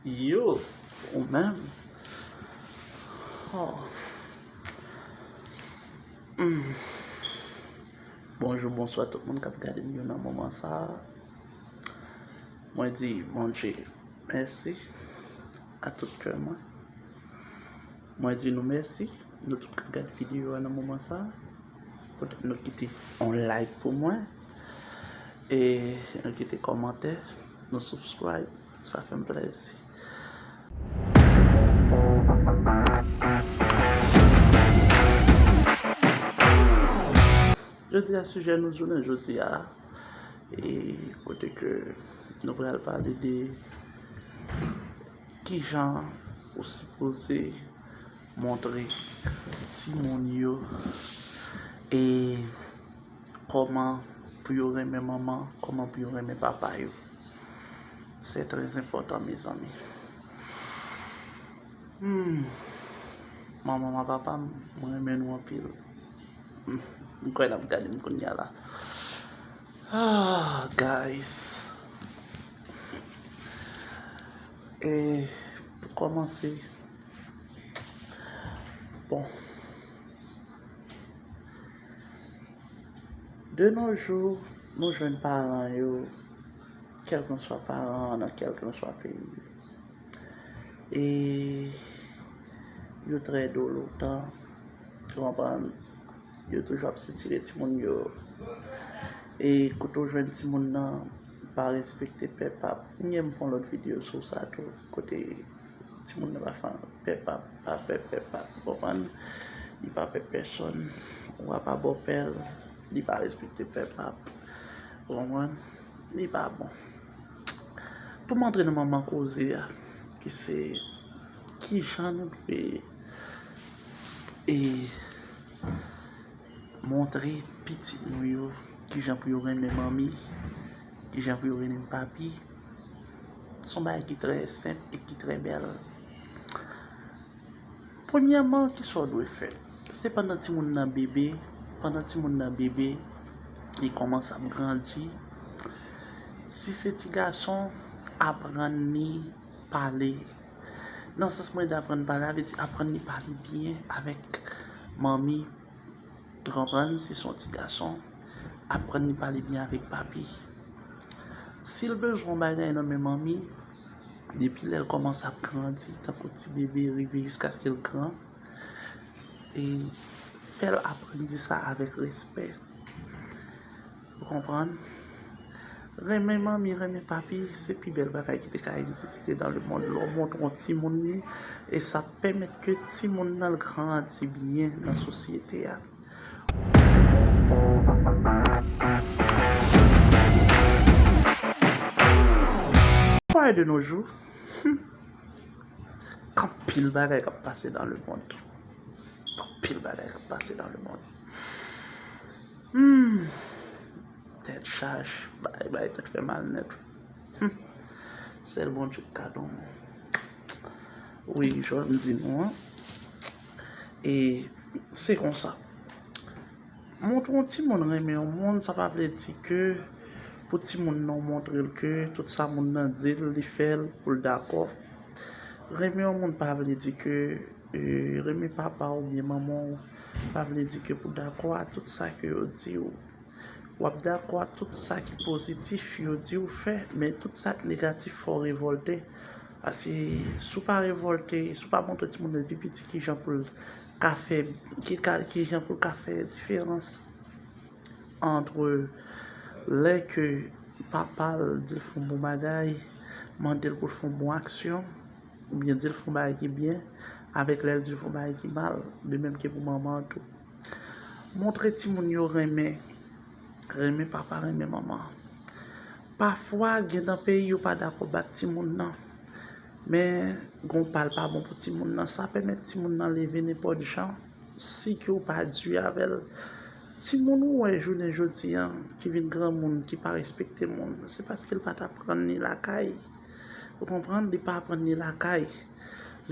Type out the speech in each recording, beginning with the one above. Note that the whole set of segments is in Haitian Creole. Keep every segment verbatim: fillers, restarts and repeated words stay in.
Yo, ou menm. Oh. Mm. Bonjou, bonswa tout moun k ap gade m yo nan moman sa a. Mwen di Bondye mèsi a tout kè mwen. Mwen di nou mèsi, nou tout k ap gade videyo a nan moman sa a. Poutèt nou kite yon like pou mwen. E nou kite kòmantè, nou subscribe, sa fè m plezi. Jodi a, sijè nou jounen jodi a, e kote ke nou pral pale de kijan ou sipoze montre timoun yo e kòman pou yo renmen manman, kòman pou yo renmen papa yo. Se trè enpòtan, mezanmi. Hmm. Manman m ak papa m, mwen renmen nou anpil. Hmm. M kwè n ap gade m kounye a la. Ah, guys. E pou kòmanse, bon, de nos jours, nou jwenn paran yo, kèlkanswa paran an, nan kèlkanswa peyi. E yo trè dolotan, ou konprann? Yo toujou ap sitire timoun yo. E kote w jwenn timoun nan pa respekte pè pap. M gen m fè yon lòt videyo sou sa tou, kote timoun nan pa fè pè pap, pa pè pè pap, ou konprann? Li pa pè pèsonn, ou pa bòpè l, li pa respekte pè pap, ou konprann? Li pa bon. Pou m antre nan manman koze a, ki se kijan nou dwe e montre pitit nou yo kijan pou yo renmen manmi, kijan pou yo renmen papi. Se yon bagay ki trè senp e ki trè bèl. Premyèman, kisa w dwe fè? Se pandan timoun nan bebe, pandan timoun nan bebe, li kòmanse ap grandi. Si se ti gason, aprann li pale. Nan sans mwen di aprann pale a, vle di aprann li pale byen avèk manmi. Ou konprann? Si se yon ti gason, aprann li pale byen avèk papi. Si l bezwen yon bagay nan men manmi, depi lè l kòmanse ap grandi, tankou ti bebe, rive jiskaske l gran, e fè l aprann di sa avèk respè. Ou konprann? Renmen manmi, renmen papi, se pi bèl bagay ki te ka egziste dans le monde. Lè w montre yon timoun li, e sa ap pèmèt ke timoun nan l grandi byen nan sosyete a. Why de nos jours? Anpil bagay k ap pase dans le monde. Anpil bagay k ap pase dans le monde. Hmm. Tèt chaje, bay, bay, tèt fè mal nèt. Hmm. Sèl Bondye k ka don. Wi, jan m di nou an. E se konsa. Montre yon timoun renmen yon moun, sa pa vle di ke pou timoun nan montre l ke tout sa moun nan di l, li fè l pou l dakò. Renmen yon moun pa vle di ke, e, renmen papa w oubyen manman w pa vle di ke pou dakò a tout sa ke yo di w. W ap dakò a tout sa ki pozitif yo di w fè, men tout sa k negatif fè w revòlte. Paske si w pa revòlte, si w pa montre timoun nan pi piti kijan pou l ka fè, ki ka, kijan pou l ka fè diferans ant lè ke papa l di l fè yon bon bagay, mande l pou l fè yon bon aksyon, oubyen di l fè yon bagay ki byen, avèk lè l di l fè yon bagay ki mal, de menm ke pou manman an tou. Montre timoun yo renmen, renmen papa, renmen manman. Pafwa, gen nan peyi yo pa dakò bat timoun nan. Men, gen yon pa l pa bon pou timoun nan. Sa pèmèt timoun nan leve nenpòt jan, si ke w pa di avè l. Timoun ou wè jounen jodi a, ki vin granmoun, ki pa respekte moun, se paske l pa t aprann li lakay. Ou konprann? Li pa aprann li lakay.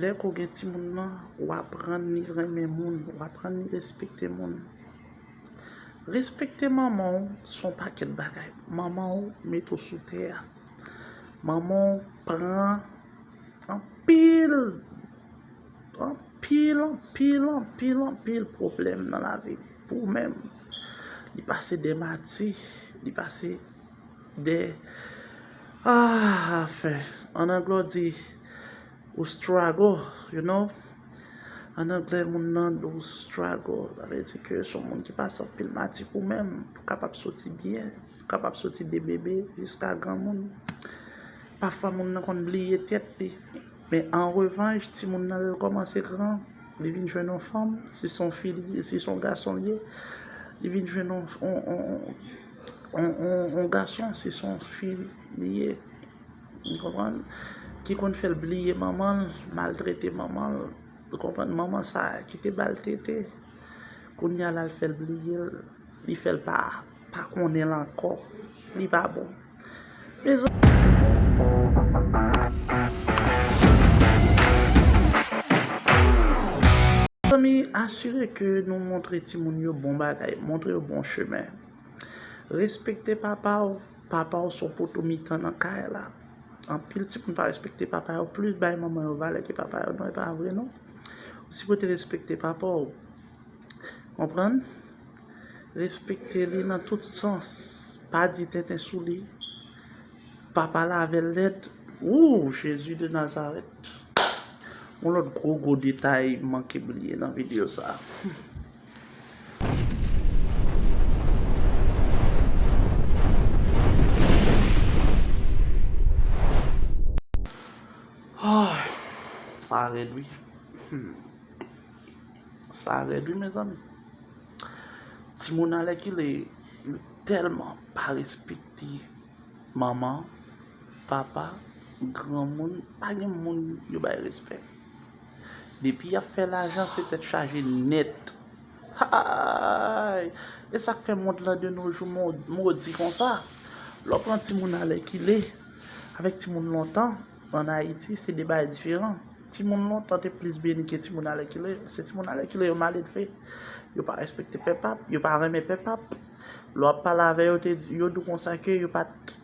Lè ke w gen timoun nan, w aprann li renmen moun, w aprann li respekte moun. Respekte manman w, se yon pakèt bagay. Manman w mete w sou tè a. Manman w pran anpil, anpil, anpil, anpil, anpil pwoblèm nan lavi pou ou menm. Li pase de mati, li pase de, ah, anfen, an anglè w di ou struggle, you know. An anglè, moun nan di ou struggle, sa vle di ke se yon moun ki pase anpil mati pou menm, pou kapab soti byen, pou kapab soti de bebe jiska granmoun. Pafwa, moun nan konn bliye tèt li. Men an revanch, timoun nan, lè l kòmanse gran, li vin jwenn yon fanm, si se yon fi li ye, si se yon gason li ye, li vin jwenn yon, yon, yon, yon, yon, yon, yon gason, si se yon fi li ye. Ou konprann? Ki konn fè l bliye manman l, maltrete manman l. Ou konprann? Manman sa a ki te ba l tete, kounye a la, l fè l bliye l, li fè l pa, pa konnen l ankò. Li pa bon. Mezanmi, asire ke nou montre timoun yo bon bagay, montre yo bon chemen. Respekte papa w. Papa w se yon poto mitan nan kay la. Anpil timoun pa respekte papa yo, plis bay manman yo valè ke papa yo. Non, e pa vre non. Ou sipoze respekte papa w. Konprann? Respekte li nan tout sans. Pa di tenten sou li. Pa pale avè l lèd. Ooh, Jezi de Nazarèt. Yon lòt gwo, gwo detay m manke bliye nan videyo sa a. Ah, sa rèd, wi. Hmm. Sa rèd, wi, mezanmi. Timoun alèkile, yo tèlman pa respekte manman, papa, granmoun, pa gen moun yo bay respè. Depi y ap fè lajan, se tèt chaje nèt. Hay! E sa k fè mond lan de nos jours mo-, modi konsa. Lè w pran timoun alèkile avèk timoun lontan, ann Ayiti, se de bagay diferan. Timoun lontan te plis beni ke timoun alèkile. Se timoun alèkile yo maledve. Yo pa respekte pè p ap, yo pa renmen pè p ap. Lè w ap pale avè yo, te, yo di w konsa ke yo pa t,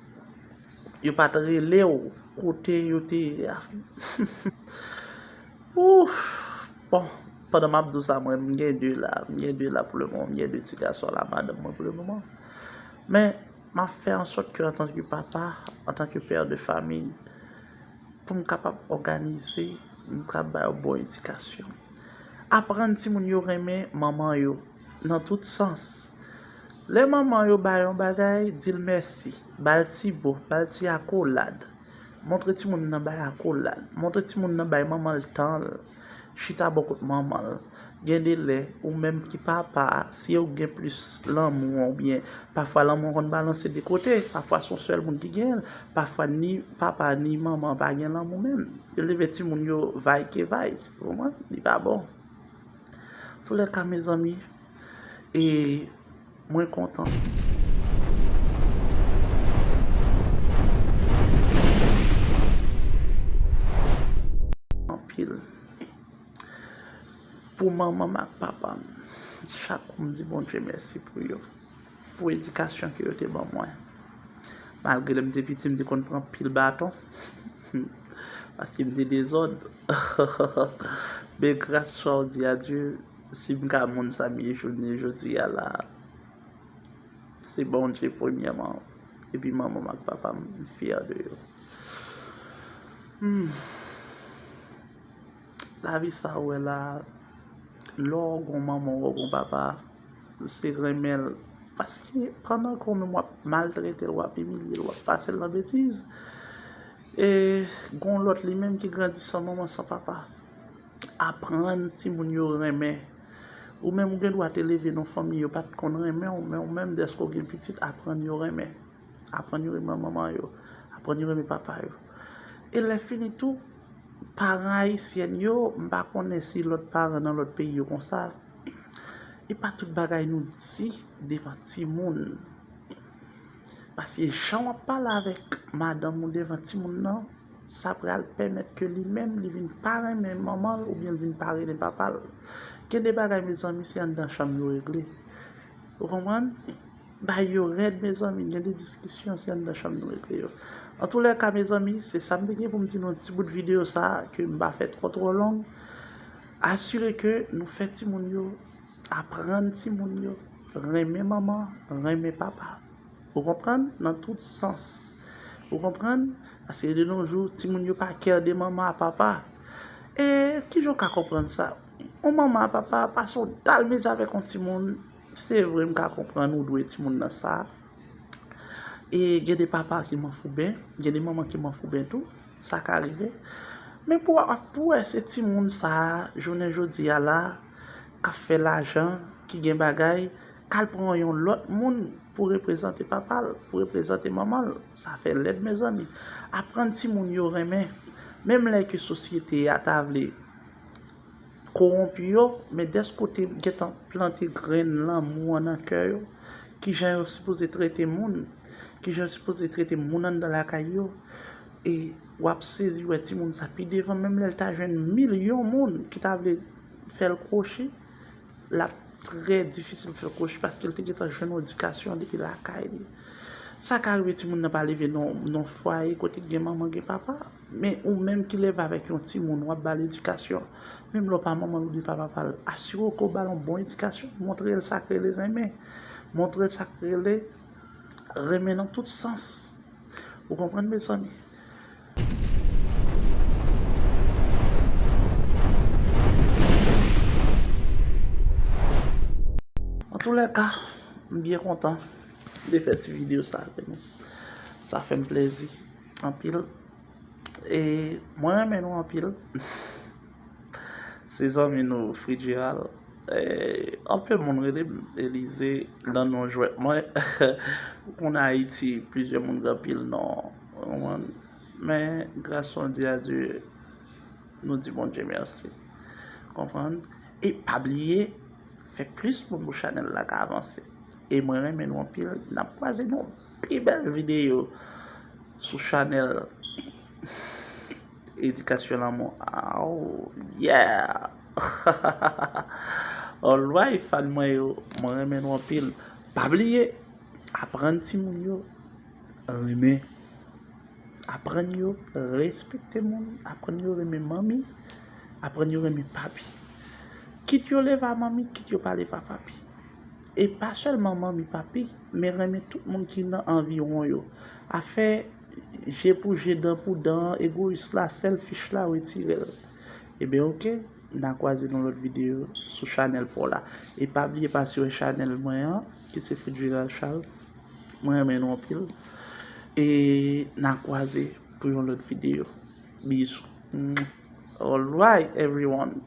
yo pa t rele w kote yo te ye a. Ouf! Bon, pandan m ap di w sa, mwen, m gen de la. M gen de la pou le moman. M gen de ti gason la, madanm mwen pou le moman. Men, m ap fè an sòt ke, antanke papa, antanke pè de famiy, pou m kapab òganize, m kapab ba yo bon edikasyon. Aprann timoun yo renmen manman yo nan tout sans. Lè manman yo ba yon bagay, di l mèsi, ba l ti bo, ba l ti akolad. Montre timoun nan bay akolad. Montre timoun nan bay manman l tan l. Chita bò kot manman l. Gen de lè, ou menm ki papa a, si ou gen plis lanmou an, oubyen pafwa lanmou an konn balanse de kote, pafwa se yon sèl moun ki genyen l, pafwa ni papa ni manman pa gen lanmou menm. Yo leve timoun yo vay ke vay, ou konprann? Li pa bon. Toulèka, mezanmi, e mwen kontan. Anpil. Pou manman m ak papa m, chak kou m di Bondye mèsi pou yo, pou edikasyon ke yo te ban mwen. Malgre lè m te piti, m te konn pran pil baton, paske m te dezòd. Men gras, swa w di a Dye, si m ka moun sa m ye jounen jodi a la, se Bondye premyèman, epi manman m ak papa m, m fyè de yo. Hmm. Lavi sa ou wè la, lè w gon manman, w gon papa, se renmen l. Paske pandan ke w menm w ap maltrete l, w ap imilye l, w ap pase l nan betiz, e gon lòt li menm ki grandi san manman, san papa. Aprann timoun yo renmen. Ou menm ou gen dwa te leve nan fanmi yo pa t konn renmen w, men ou menm dèske w gen pitit, aprann yo renmen. Aprann yo renmen manman yo. Aprann yo renmen papa yo. E lè fini tou, paran ayisyèn yo, m pa konnen si lòt paran nan lòt peyi yo konsa, e pa tout bagay nou di devan timoun. Paske jan w ap pale avèk madanm ou devan timoun nan, sa pral pèmèt ke li menm, li vin pa renmen manman l oubyen li vin pa renmen papa l. Gen de bagay, mezanmi, se anndan chanm yo regle. Ou konprann? Bay yo rèd, mezanmi, gen de diskisyon, se anndan chanm nou regle yo. Antoulèka, mezanmi, se sa m te gen pou m di nan ti bout videyo sa a, ke m pa fè twò, twò long. Asire ke nou fè timoun yo, aprann timoun yo, renmen manman, renmen papa. Ou konprann? Nan tout sans. Ou konprann? Paske de nos jours, timoun yo pa kè de manman a papa. E kijan w ka konprann sa? Yon manman a papa pase yon dal mizè avèk yon timoun. Se vre, m ka konprann ou dwe timoun nan sa. E gen de papa ki manfouben, gen de manman ki manfouben tou. Sa ka rive. Men pou, pou wè se timoun sa a, jounen jodi a la, k ap fè lajan, ki gen bagay, k al pran yon lòt moun pou reprezante papa l, pou reprezante manman l. Sa fè lèd, mezanmi. Aprann timoun yo renmen. Menm lè ke sosyete a ta vle kowonpi yo, men dèske w te gentan plante grenn lanmou an nan kè yo, kijan yo sipoze trete moun, kijan yo sipoze trete moun anndan lakay yo, e w ap sezi wè timoun sa pi devan, menm lè l ta jwenn milyon moun ki ta vle fè l kwochi, l ap trè difisil fè l kwochi paske l te gentan jwenn yon edikasyon depi lakay li. Sa ka rive timoun nan pa leve nan, nan fwaye kote gen manman, gen papa. Men ou menm ki leve avèk yon timoun, w ap ba l edikasyon. Menm lè w pa manman l oubyen pa papa l, asire w ke w ba l yon bon edikasyon. Montre l sa k rele renmen. Montre l sa k rele renmen nan tout sans. Ou konprann, mezanmi? Antoulèka, m byen kontan de fè ti videyo sa avè nou. Sa fè m plezi anpil. E mwen renmen nou anpil. Se zanmi nou, Fritz Gérald. E anpil moun rele m Elize nan non jwèt mwen. Ou konn Ayiti, plizyè moun gen anpil non. Ou konprann? Men, gras Bondye a Dye, nou di Bondye mèsi. Konprann? E pa bliye, fè plis moun pou chanèl la ka avanse. E mwen renmen nou anpil. N ap kwaze nan pi bèl videyo sou chanèl Edikasyon Lanmou. Oh, yeah! Alright, fan mwen yo, mwen renmen nou anpil. Pa bliye, aprann timoun yo renmen. Aprann yo respekte moun, aprann yo renmen manmi, aprann yo renmen papi. Kit yo leve a manmi, kit yo pa leve a papi. E pa sèlman manmi, papi, men renmen tout moun ki nan anviwon yo. Afè je pou je, dan pou dan, egoyis la, selfish la, retire l. Ebyen, oke, n a kwaze nan lòt videyo sou chanèl pa w la. E pa bliye pase wè chanèl mwen an, ki se Fritz Gérald Charles. Mwen renmen nou anpil. E n a kwaze pou yon lòt videyo. Bizou. Alright, everyone.